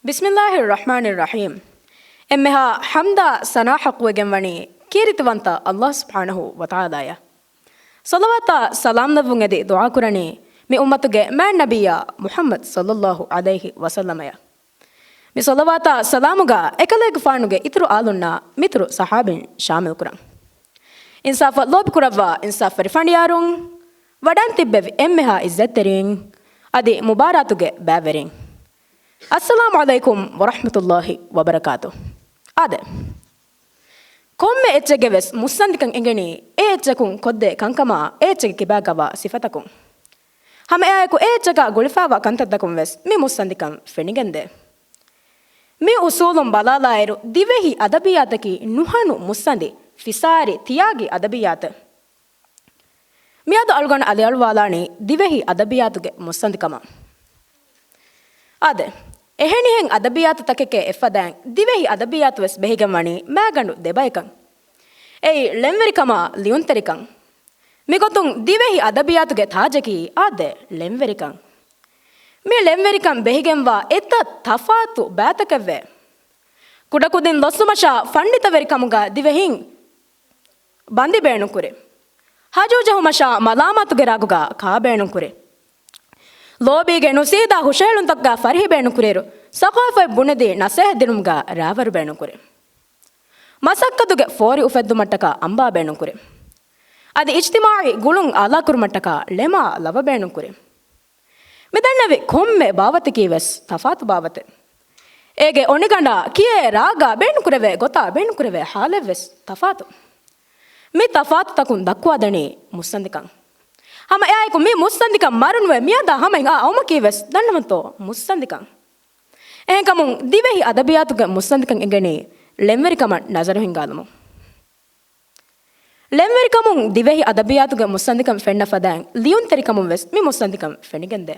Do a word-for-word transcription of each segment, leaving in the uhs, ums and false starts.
ބިސްމިއްލާހިއްރަޙްމާނިއްރަޙީމް. އެންމެހާ ޙަމްދާ ސަނާ ޙައްޤުވެގެން ވަނީ ކީރިތިވަންތަ އައްލާހު ސުބްޙާނަހު ވަތަޢާލާއަށް. ޞަލަވާތާ ސަލާމް ލެއްވުން އެދި ދުޢާކުރަނީ މި އުއްމަތުގެ މާތް ނަބިއްޔާ މުޙައްމަދު ޞައްލައްލާހު ޢަލައިހި ވަސައްލަމަޔަށް. މި ޞަލަވާތާ ސަލާމުގަ އެކަލޭގެފާނުގެ އިތުރު އާލުންނާ މިތުރު ޞަޙާބީން ޝާމިލްކުރަން. އިންސާފަށް ލޯބިކުރައްވާ އިންސާފްވެރި ފަނޑިޔާރުން، ވަޑާން ތިއްބެވި އެންމެހާ ޢިއްޒަތްތެރީން، އަދި މުބާރާތުގެ ބައިވެރިން. އައްސަލާމު ޢަލައިކުމް ވަރަޙްމަތުﷲި ވަބަރަކާތު. އާދެ، ކޮންމެ އެއްޗެއްގެ ވެސް މުއްސަނދިކަން އެނގެނީ އެ އެއްޗަކުން ކޮށްދޭ ކަންކަމާ އެ އެއްޗެއްގެ ކިބާގަވާ ސިފަތަކުން. ހަމައެއާއެކު އެ އެއްޗަކާ ގުޅިފައިވާ ކަންތައްތަކުން ވެސް މި މުއްސަނދިކަން ފެނިގެންދޭ. މި އުސޫލުން ބަލާލާއިރު، ދިވެހި އަދަބިއްޔާތަކީ ނުހަނު މުއްސަނދި، ފިސާރި، ތިޔާގީ އަދަބިއްޔާތެއް. މިއަދު އަޅުގަނޑު އަލިއަޅުވާލާނީ ދިވެހި އަދަބިއްޔާތުގެ މުއްސަނދިކަމަށް. އާދެ، އެހެނިހެން އަދަބިއްޔާތުތަކެކޭ އެއްފަދައިން ދިވެހި އަދަބިއްޔާތު ވެސް ބެހިގެން ވަނީ މާގަނޑު ދެބަޔަކަށް. އެއީ، ޅެންވެރިކަމާ ލިޔުންތެރިކަން. މިގޮތުން ދިވެހި އަދަބިއްޔާތުގެ ތާޖަކީ އާދެ، ޅެންވެރިކަން. މި ޅެންވެރިކަން ބެހިގެންވާ އެތައް ތަފާތު ބައިތަކެއްވޭ. ކުޑަކުދިން ލޮއްސުމަށާ ފަންޑިތަވެރިކަމުގަ ދިވެހިން ބަނދި ބޭނުންކުރި. ހަޖޫ ޖެހުމަށާ މަލާމާތުގެ ރާގުގަ ކާ ބޭނުންކުރި. ލޯބީގެ ނުސީދާ ހުށަހެޅުންތަކުގަ ފަރިހި ބޭނުންކުރިއިރު، ސަޤާފަތް ބުނެދީ ނަސޭހަތް ދިނުމުގަ ރާވަރު ބޭނުންކުރި. މަސައްކަތުގެ ފޯރި އުފެއްދުމަށްޓަކާ އަނބާ ބޭނުންކުރި. އަދި އިޖްތިމާޢީ ގުޅުން އާލާކުރުމަށްޓަކާ ޅެމާ ލަވަ ބޭނުންކުރި. މި ދަންނަވި ކޮންމެ ބާވަތަކީ ވެސް ތަފާތު ބާވަތެއް. އޭގެ އޮނިގަނޑާ ކިޔޭ ރާގާ ބޭނުންކުރެވޭ ގޮތާ ބޭނުންކުރެވޭ ޙާލެއް ވެސް ތަފާތު. މި ތަފާތުތަކުން ދައްކުވާދެނީ މުއްސަނދިކަން. ހަމަ އެއާއެކު މި މުއްސަނދިކަން މަރުނުވެ މިއަދާ ހަމައިން އާ އައުމަކީ ވެސް ދަންނަވަންތޯ މުއްސަނދިކަން. އެހެންކަމުން ދިވެހި އަދަބިއްޔާތުގެ މުއްސަނދިކަން އެނގެނީ ޅެންވެރިކަމަށް ނަޒަރު ހިންގާލުމުން. ޅެންވެރިކަމުން ދިވެހި އަދަބިއްޔާތުގެ މުއްސަނދިކަން ފެންނަ ފަދައިން ލިޔުންތެރިކަމުން ވެސް މި މުއްސަނދިކަން ފެނިގެންދޭ.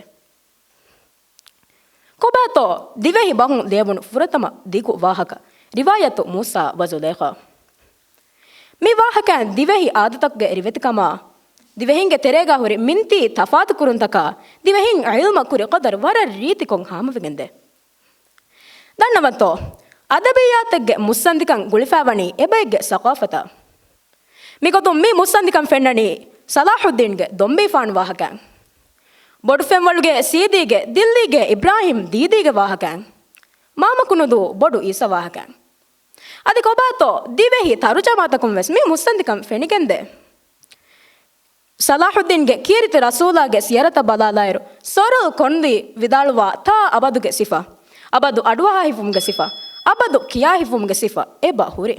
ކޮބާތޯ ދިވެހި ބަހުން ލިޔެވުނު ފުރަތަމަ ދިގު ވާހަކަ؟ ރިވާޔަތު މޫސާ ވަ ޒުލޭޚާ. މި ވާހަކައިން ދިވެހި އާދަތަކުގެ ރިވެތިކަމާ، ދިވެހިންގެ ތެރޭގާ ހުރި މިންތީ ތަފާތު ކުރުންތަކާ، ދިވެހިން ޢިލްމަށް ކުރި ޤަދަރު ވަރަށް ރީތިކޮށް ހާމަވެގެންދޭ. ދަންނަވަންތޯ، އަދަބިއްޔާތެއްގެ މުއްސަނދިކަން ގުޅިފައިވަނީ އެބައެއްގެ ސަޤާފަތާ. މިގޮތުން މި މުއްސަނދިކަން ފެންނަނީ ޞަލާޙުއްދީންގެ ދޮންބީފާނު ވާހަކައިން. ބޮޑުފެންވަޅުގެ ސީދީގެ ދިއްލީގެ އިބްރާހިމް ދީދީގެ ވާހަކައިން. މާމަކުނުދޫ ބޮޑު އީސަ ވާހަކައިން. އަދި ކޮބާތޯ ދިވެހި ތަރުޖަމާތަކުން ވެސް މި މުއްސަނދިކަން ފެނިގެންދޭ. ޞަލާޙުއްދީންގެ ކީރިތި ރަސޫލާގެ ސިޔަރަތަށް ބަލާލާއިރު، ސޮރަލް ކޮންލީ ވިދާޅުވާ ތާ އަބަދުގެ ސިފަ، އަބަދު އަޑުއަހާ ހިފުމުގެ ސިފަ، އަބަދު ކިޔާ ހިފުމުގެ ސިފަ އެބަ ހުރި.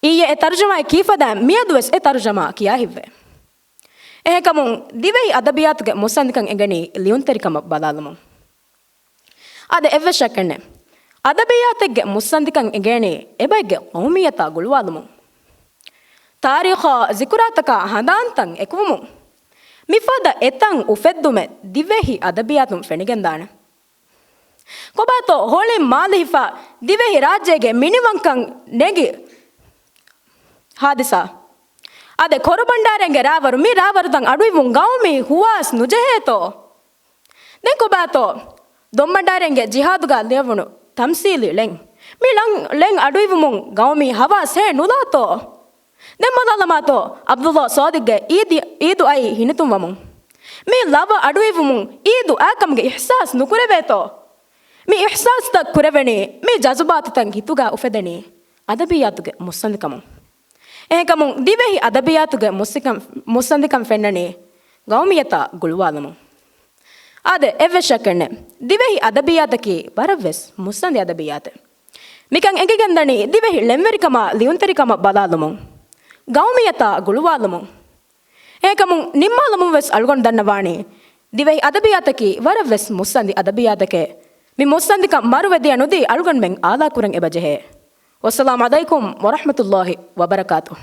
އިއްޔެ އެ ތަރުޖަމާއެއް ކީފަދައިން މިއަދުވެސް އެ ތަރުޖަމާ ކިޔާ ހިތްވޭ. އެހެންކަމުން ދިވެހި އަދަބިއްޔާތުގެ މުއްސަނދިކަން އެނގެނީ ލިޔުންތެރިކަމަށް ބަލާލުމުން. އާދެ، އެއްވެސް ޝައްކެއްނެތް. އަދަބިއްޔާތެއްގެ މުއްސަނދިކަން އެނގޭނީ އެބައެއްގެ ޤައުމިއްޔަތާ ގުޅުވާލުމުން. ތާރީޚާ ޒިކުރާތަކާ ހަނދާންތައް އެކުވުމުން. މިފަދަ އެތައް އުފެއްދުމެއް ދިވެހި އަދަބިއްޔާތުން ފެނިގެންދާނެ. ކޮބާތޯ ހޮޅިން މާލެ ހިފާ ދިވެހި ރާއްޖޭގެ މިނިވަންކަން ނެގި ހާދިސާ؟ އާދެ، ކޮރުބަންޑާރައިންގެ ރާވަރު މި ރާވަރުތައް އަޑުއިވުން ގައުމީ ހުވާސް ނުޖެހޭތޯ؟ ދެން ކޮބާތޯ ދޮންބަންޑާރައިންގެ ޖިހާދުގަ ލިޔެވުނު ތަމްސީލީ ޅެން؟ މި ޅަން، ޅެން އަޑުއިވުމުން ގައުމީ ހަވާސް ހޭ ނުލާތޯ؟ ދެން ބަލާލަމާތޯ ޢަބްދުﷲ ޞާދިޤްގެ އީދި، ޢީދު އައީ ހިނިތުންވަމުން. މި ލަވަ އަޑުއިވުމުން ޢީދު އާކަމުގެ އިޙްސާސް ނުކުރެވޭތޯ؟ މި އިޙްސާސްތައް ކުރެވެނީ، މި ޖަޒުބާތުތައް ހިތުގަ އުފެދެނީ އަދަބިއްޔާތުގެ މުއްސަނދިކަމުން. އެހެންކަމުން ދިވެހި އަދަބިއްޔާތުގެ މުއްސިކަން، މުއްސަނދިކަން ފެންނަނީ ގައުމިއްޔަތާ ގުޅުވާލުމުން. އާދެ، އެއްވެސް ޝައްކެއްނެތް. ދިވެހި އަދަބިއްޔާތަކީ ވަރަށްވެސް މުއްސަނދި އަދަބިއްޔާތެއް. މިކަން އެނގިގެންދަނީ ދިވެހި ޅެންވެރިކަމާ ލިޔުންތެރިކަމަށް ބަލާލުމުން، ގައުމިއްޔަތާ ގުޅުވާލުމުން. އެހެންކަމުން ނިންމާލުމުން ވެސް އަޅުގަނޑު ދަންނަވާނީ، ދިވެހި އަދަބިއްޔާތަކީ ވަރަށްވެސް މުއްސަނދި އަދަބިއްޔާތެކޭ. މި މުއްސަނދިކަން މަރުވެ ދިޔަ ނުދީ އަޅުގަނޑުމެން އާލާކުރަން އެބަޖެހޭ. ވައްސަލާމު ޢަލައިކުމް ވަރަޙްމަތުﷲި ވަބަރަކާތުހު.